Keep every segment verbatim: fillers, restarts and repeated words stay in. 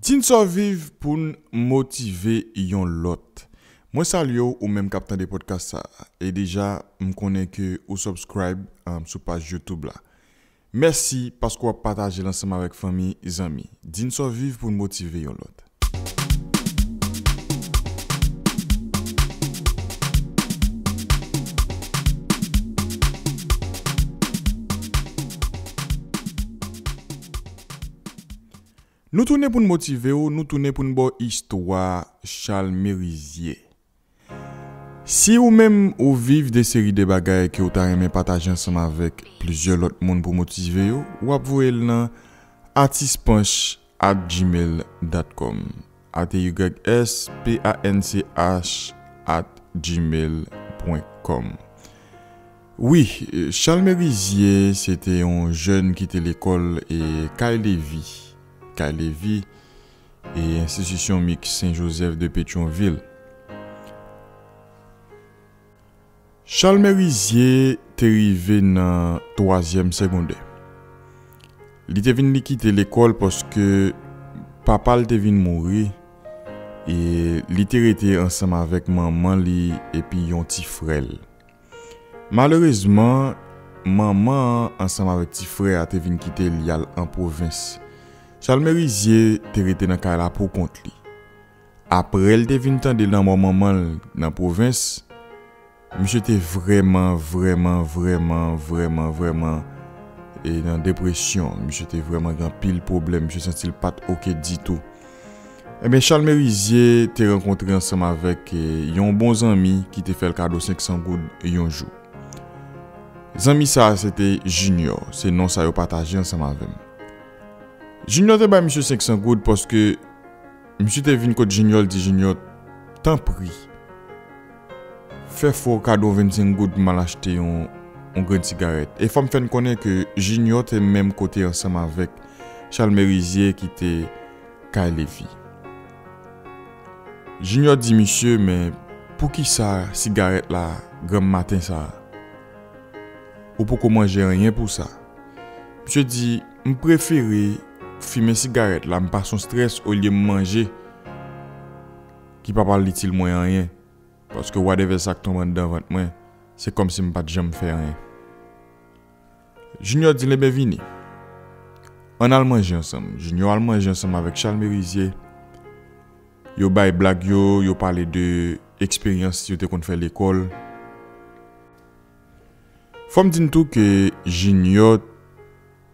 Di n sa w viv pou n motive yon lòt. Mwen salye w, ou menm k ap tande podcast sa a. E deja, m konnen ke ou subscribe, um, sou paj YouTube la. Mèsi paske w ap pataje l ansanm avèk fanmi, zanmi. Di n sa w viv pou n motive yon lòt. Nou tounen pou n motive w, nou tounen pou n ba w istwa Charles Merizier. Si ou menm ou viv de seri de bagay ke ou ta renmen pataje ansanm avèk plizyè lòt moun pou motive yo, w ap voye l nan atispanch at gmail dot com. A T Y S P A N C H at gmail pwen kòm. Wi, Charles Merizier, se te yon jèn ki te lekòl e Kay Levi. Kay Levi, e Enstitisyon Miks Sen Jozèf de Petyonvil. Charles Merizier te rive nan twazyèm segondè. Li te vin li kite lekòl paske papa l te vin mouri e li te rete ansanm avèk manman li epi yon ti frè l. Malerezman, manman an ansanm avèk ti frè a te vin kite l y al an pwovens. Charles Merizier te rete nan kay la pou kont li. Apre l te vin tande lanmò manman l nan pwovens, misye te vrèman, vrèman, vrèman, vrèman, vrèman, e nan depresyon. Misye te vrèman gen anpil pwoblèm. Misye santi l pa t oke ditou. Ebyen, Charles Merizier te rankontre ansanm avèk, e, yon bon zanmi ki te fè l kado senk san goud yon jou. Zanmi sa a se te Junior, se non sa yo pataje ansanm avè m. Junior te bay misye senk san goud paske misye te vin kot Junior, l di Junior, tanpri, fè frè w kado vennsenk goud pou m al achte yon, yon grenn sigarèt. E fò m fè n konnen ke Junior te menm kote ansanm avèk Charles Merizier ki te kay Levi. Junior di misye, men poukisa sigarèt la granm maten sa a? Ou poko manje anyen pou sa. Misye di, m prefere fimen sigarèt la, m pase yon strès olye m manje ki pa pral itil mwen anyen. Paske whatever sa k tonbe anndan vant mwen, se kòmsi m pa t janm fè anyen. Junior di l, ebyen vini. Ann al manje ansanm. Junior al manje ansanm avèk Charles Merizier. Yo bay blag yo, yo pale de eksperyans yo te konn fè lekòl. Fò m di n tou ke Junior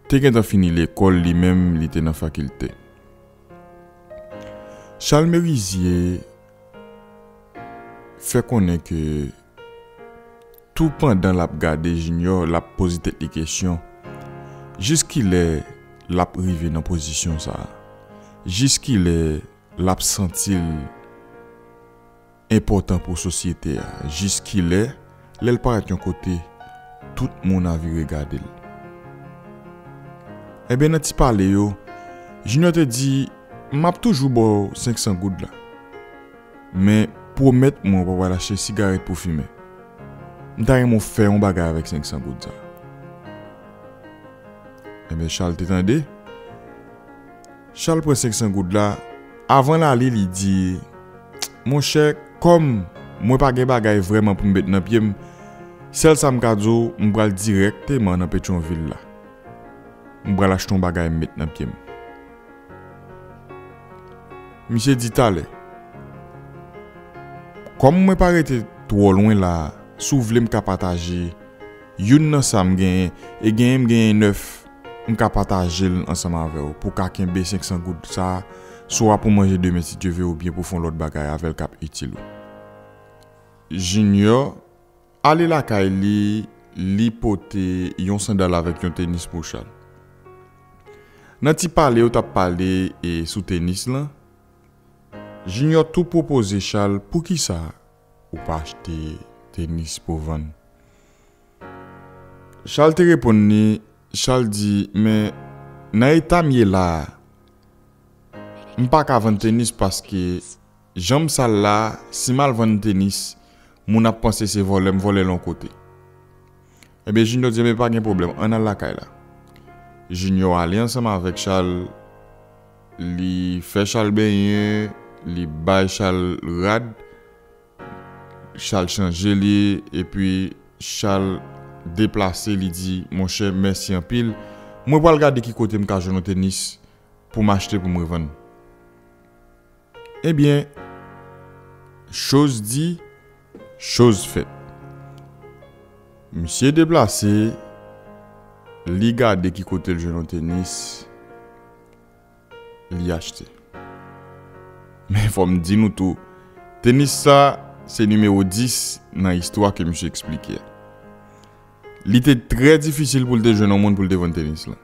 te gentan fini lekòl, li menm, li te nan fakilte. Charles Merizier fè konnen ke tou pandan l ap gade Junior, l ap poze tèt li kesyon, jiskilè l ap rive nan pozisyon sa a? Jiskilè l ap santi l enpòtan pou sosyete a? Jiskilè, lè l parèt yon kote, tout moun a vire gade l? Ebyen, nan ti pale yo, Junior te di, m ap toujou ba w senk san goud la. Men, pwomèt mwen w pa pral achte sigarèt pou fimen. M ta renmen w fè yon bagay avèk senk san goud sa. Ebyen, Charles te tande. Charles pran senk san goud la. Avan l ale, li di, monchè, kòm mwen pa gen bagay vrèman pou m met nan pye m, sèl sa m ka di w, m pral dirèkteman nan Petyonvil la. M pral achte yon bagay m met nan pye m. Misye di, talè. Kòm mwen pa rete twò lwen la a, si w vle m ka pataje youn nan sa m genyen, e genyen m genyen nèf, m ka pataje l ansanm avè w pou w ka kenbe senk san goud sa a, swa pou manje demen si Dye vle oubyen pou w fè yon lòt bagay avè l k ap itil ou. Junior ale lakay li, li pote yon sandal avèk yon tenis pou Charles. Nan ti pale yo t ap pale e sou tenis lan, Junior tou pwopoze Charles, poukisa ou pa achte tenis pou vann? Charles te reponn li, Charles di, men nan eta m ye la a, m pa ka vann tenis paske jan m sal la a, si m al vann tenis, moun ap panse se vòlè m vòlè l yon kote. Ebyen, Junior di, ebyen, pa gen pwoblèm, ann al lakay la. Junior ale ansanm avèk Charles li fè Chal benyen, li bay Chal rad, Chal chanje li, epi Chal deplase, li di, "Monchè, mèsi anpil. Mwen pral gade ki kote m ka jwenn yon tenis pou m achte pou m revann." Ebyen, choz di, choz fèt. Misye deplase, li gade ki kote l jwenn yon tenis, li achte. Men fò m di nou tou, tenis sa, se nimewo dis nan istwa ke misye eksplike a. Li te trè difisil pou l te jwenn yon moun pou l te vann tenis la.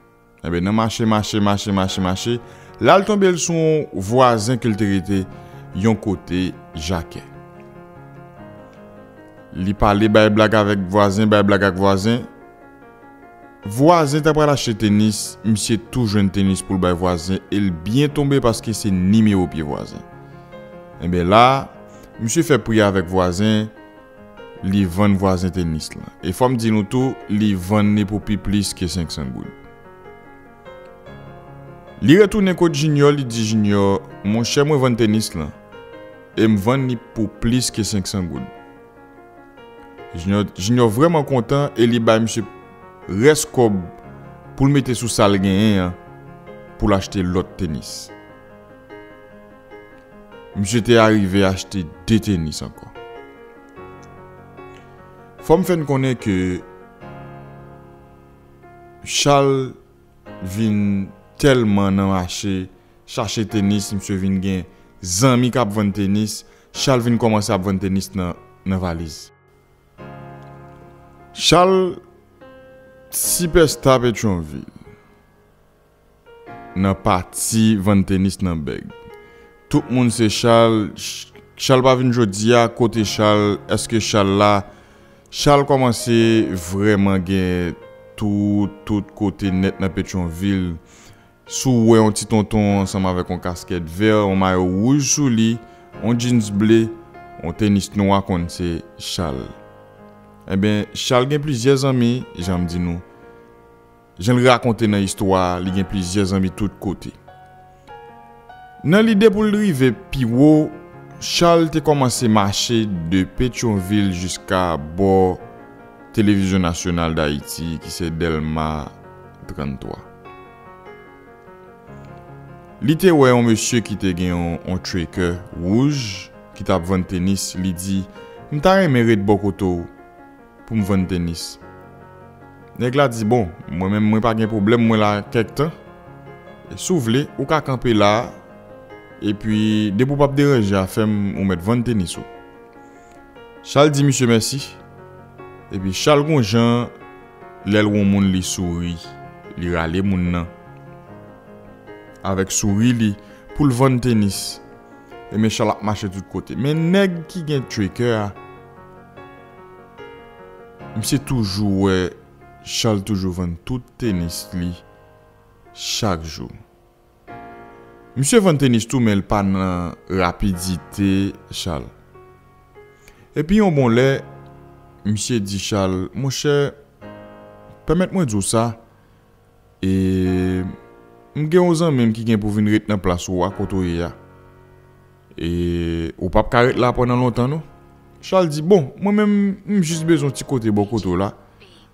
Enben, nan mache, mache, mache, mache, mache, l al tonbe l sou yon vwazen ke l te rete yon kote jakè. Li pale, bay blag avèk vwazen, bay blag ak vwazen. Vwazen ta pral achte tenis, misye tou jwenn tenis pou l bay vwazen, e l byen tonbe paske se nimewo pye vwazen. Enben la, misye fè pri avèk vwazen, li vann vwazen tenis lan. E fò m di nou tou, li vann li pou pi plis ke senk san goud. Li retounen kot Junior, li di Junior, "Monchè, mwen vann tenis lan. E m vann li pou plis ke senk san goud." Junior, Junior vrèman kontan e li bay misye rès kòb pou l mete sou sa l genyen an pou l achte lòt tenis. Misye te arive achte de tenis ankò. Fò m fè n konnen ke Chal vin tèlman nan mache chache tenis, misye vin gen zanmi k ap vann tenis, Chal vin kòmanse ap vann tenis nan, nan valiz. Chal sipèsta Petyonvil nan pati vann tenis nan bèg. Tout moun se Chal. Ch-, Chal pa vin jodi a, kote Chal, èske Chal la? Chal kòmanse vrèman gen tout, tout kote nèt nan Petyonvil. Si w wè yon ti tonton ansanm avèk yon kaskèt vè, yon mayo wouj sou li, yon jeans ble, yon tenis nwa, konn se Chal. Enben, Chal gen plizyè zanmi, jan m di nou. Jan l rakonte nan istwa a, li gen plizyè zanmi tout kote. Nan lide pou l rive pi wo, Chal te kòmanse mache de Petyonvil jiska bò Televizyon Nasyonal Dayiti, ki se Dèlma tranntwa. Li te wè yon mesye ki te gen yon, yon tracker wouj ki t ap vann tenis. Li di, "M ta renmen ret bò kote w pou m vann tenis." Nèg la di, "Bon, mwen menm, mwen pa gen pwoblèm, mwen la kèk tan. E si w vle, ou ka kanpe la, epi depi w p ap deranje afè m, ou mèt vann tenis ou." Chal di misye mèsi. Epi Chal gon jan, lè l wè yon moun, li souri, li rale moun nan avèk souri li pou l vann tenis. Ebyen, Chal ap mache tout kote. Men nèg ki gen tracker a, misye toujou wè Chal toujou vann tout tenis li chak jou. Misye vann tenis tou, men l pa nan rapidite Chal. Epi yon bon lè, misye di Chal, "Monchè, pèmèt mwen di w sa, e m gen yon zanmi m ki gen pou vin ret nan plas ou a, kote w ye a. E ou p ap ka ret la pandan lontan, non." Chal di, "Bon, mwen menm, m jis bezwen yon ti kote bò kote w la.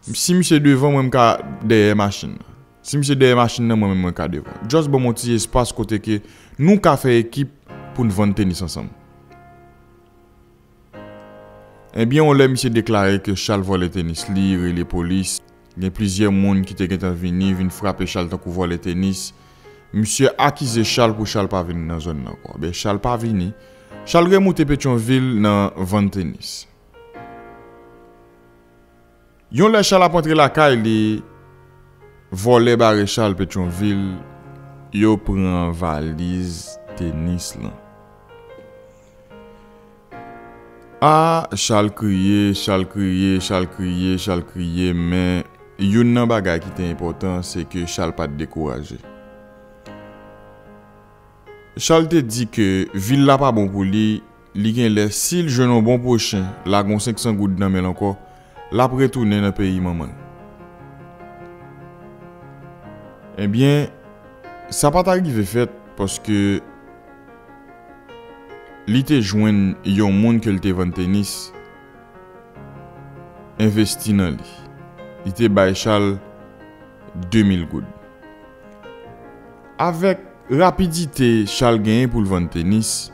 Si misye devan, mwen m ka dèyè machin nan. Si misye dèyè machin nan, mwen menm mwen ka devan. Just ban m yon ti espas kote ke nou ka fè ekip pou n vann tenis ansanm." Ebyen, yon lè misye deklare ke Chal vòlè tenis li, rele polis. Gen plizyè moun ki te gentan vini, vin frape Chal tankou vòlè tenis. Misye akize Chal pou Chal pa vin nan zòn nan ankò. Ebyen, Chal pa vini. Chal remoute Petyonvil nan vann tenis. Yon lè Chal ap antre lakay li, vòlè bare Chal Petyonvil, yo pran valiz tenis lan. A, Chal kriye, Chal kriye, Chal kriye, Chal kriye, men youn nan bagay ki te enpòtan, se ke Chal pa t dekouraje. Chal te di ke vil la pa bon pou li, li gen lè, si l jwenn yon bon pwochen, lage yon senk san goud nan men l ankò, l ap retounen nan peyi manman l. Ebyen, sa pa t rive fèt, paske li te jwenn yon moun ke l te vann tenis envesti nan li. Li te bay Charles de mil goud. Avèk rapidite Charles genyen pou l vann tenis,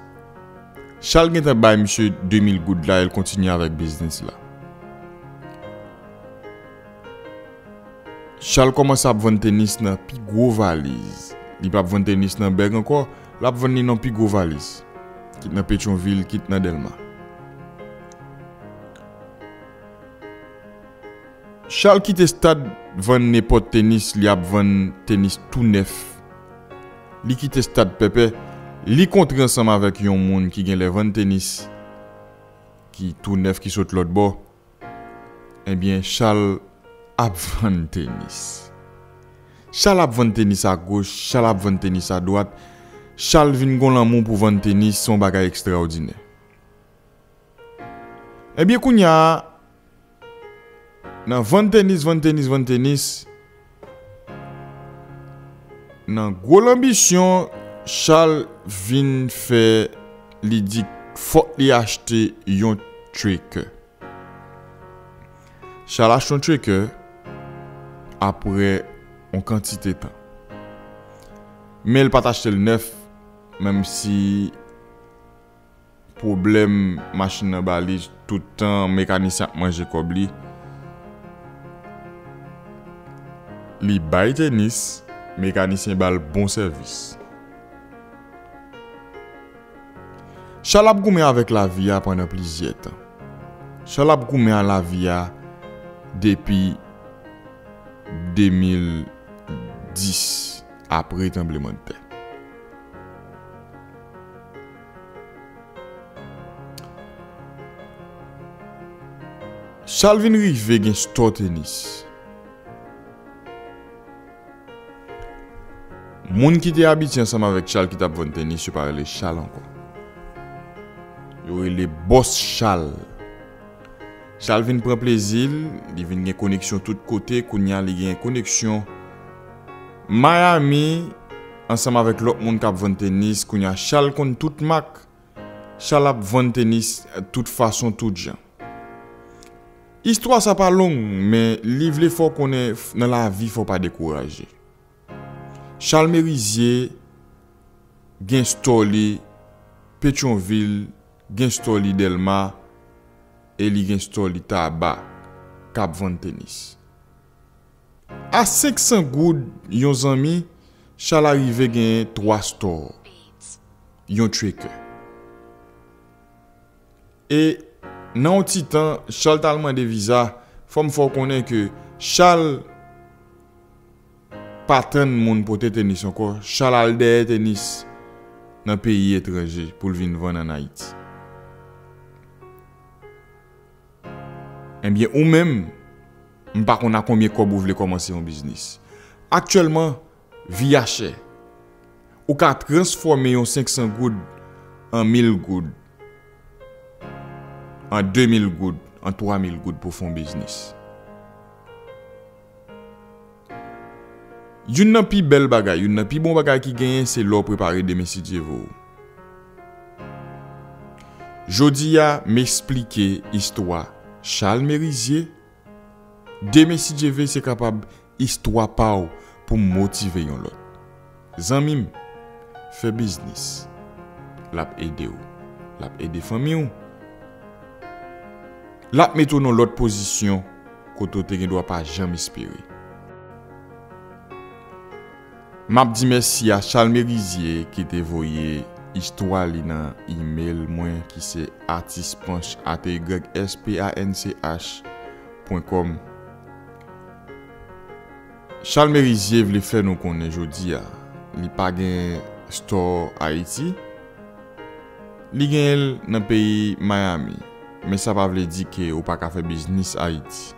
Charles gentan bay misye de mil goud la e l kontinye avèk biznis la. Charles kòmanse ap vann tenis nan pi gwo valiz. Li p ap vann tenis nan bèg ankò, l ap vann li nan pi gwo valiz. Kit nan Petyonvil, kit nan Dèlma. Charles kite stad vann nenpòt tenis, li ap vann tenis tou nèf. Li kite stad pèpè, li kontre ansanm avèk yon moun ki genlè vann tenis ki tou nèf, ki sot lòt bò. Ebyen, Charles ap vann tenis. Charles ap vann tenis agoch, Charles ap vann tenis adwat. Charles vin gon lanmou pou vann tenis, se yon bagay ekstraòdinè. Ebyen, kounye a, nan vann tenis, vann tenis, vann tenis, nan gwo lanbisyon, Charles vin fè, li di fòk li achte yon tracker. Charles achte yon tracker apre yon kantite tan. Men l pa t achte l nèf, menm si pwoblèm machin nan ba li, tout tan mekanisyen ap manje kòb li. Li bay tenis, mekanisyen ba l bon sèvis. Charles ap goumen avèk lavi a pandan plizyè tan. Charles ap goumen a lavi a depi de mil dis, apre tranblemanntè. Charles vin rive gen store tenis. Moun ki te abitye ansanm avèk Charles ki t ap vann tenis, yo pa rele Charles ankò. Yo rele Bòs Charles. Charles vin pran plezi l, li vin gen koneksyon tout kote, kounye a li gen koneksyon Miami, ansanm avèk lòt moun k ap vann tenis, kounye a Charles konn tout mak, Charles ap vann tenis tout fason, tout jan. Istwa sa pa long, men li vle fè w konnen f-, nan lavi fò w pa dekouraje. Charles Merizier gen store li Petyonvil, gen store li Dèlma, e li gen store li Taba k ap vann tenis. A senk san goud yon zanmi, Charles a rive gen twa store, yon tracker. E nan yon ti tan, Charles t al mande viza, fò m fè w konnen ke Charles pa tann moun pote tenis ankò, Charles al dèyè tenis nan peyi etranje pou l vin vann ann Ayiti. Ebyen, ou menm, m pa konn a konbyen kòb ou vle kòmanse yon biznis. Aktyèlman, vi a chè. Ou ka transfòme yon senk san goud an mil goud, an de mil goud, an twa mil goud pou fè yon biznis. Youn nan pi bèl bagay, youn nan pi bon bagay ki genyen, se lè w prepare demen si Dye vle w. Jodi a, m esplike istwa Charles Merizier. Demen si Dye vle, se kapab istwa pa w pou motive yon lòt. Zanmi m, fè biznis. L ap ede w. L ap ede fanmi w. L ap mete w nan lòt pozisyon kote w te gen dwa pa janm espere. M ap di mèsi a Charles Merizier ki te voye istwa li nan email mwen ki se artispanch, A T Y S P A N C H, pwen kòm. Charles Merizier vle fè nou konnen jodi a, li pa gen store Ayiti. Li genyen l nan peyi Miami, men sa pa vle di ke ou pa ka fè biznis Ayiti.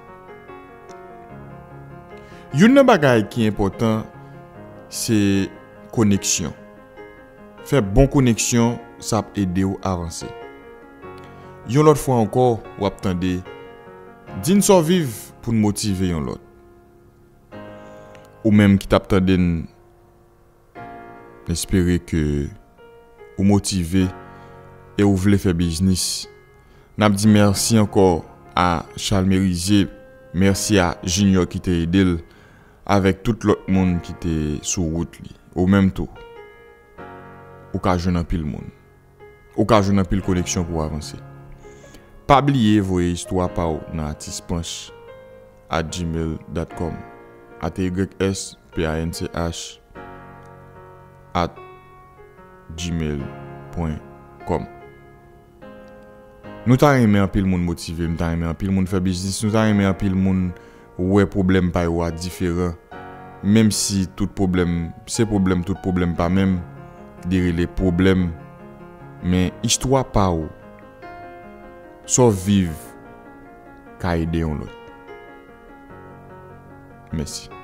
Youn nan bagay ki enpòtan, se koneksyon. Fè bon koneksyon, sa ap ede w avanse. Yon lòt fwa ankò, w ap tande, di n sa w viv pou n motive yon lòt. Ou menm ki t ap tande n, M espere ke ou motive e ou vle fè biznis. N ap di mèsi ankò a Charles Merizier, mèsi a Junior ki te ede l, avèk tout lòt moun ki te sou wout li. Ou menm tou, ou ka jwenn anpil moun. Ou ka jwenn anpil koneksyon pou w avanse. Pa bliye voye istwa pa w nan atispanch at gmail dot com. A T Y S P A N C H at gmail pwen kòm. Nou ta renmen anpil moun motive, m ta renmen anpil moun fè biznis, nou ta renmen anpil moun wè pwoblèm pa yo a diferan. Menm si tout pwoblèm, se pwoblèm, tout pwoblèm pa menm, li rele pwoblèm. Men istwa pa w, sa w viv, ka ede yon lòt. Mèsi.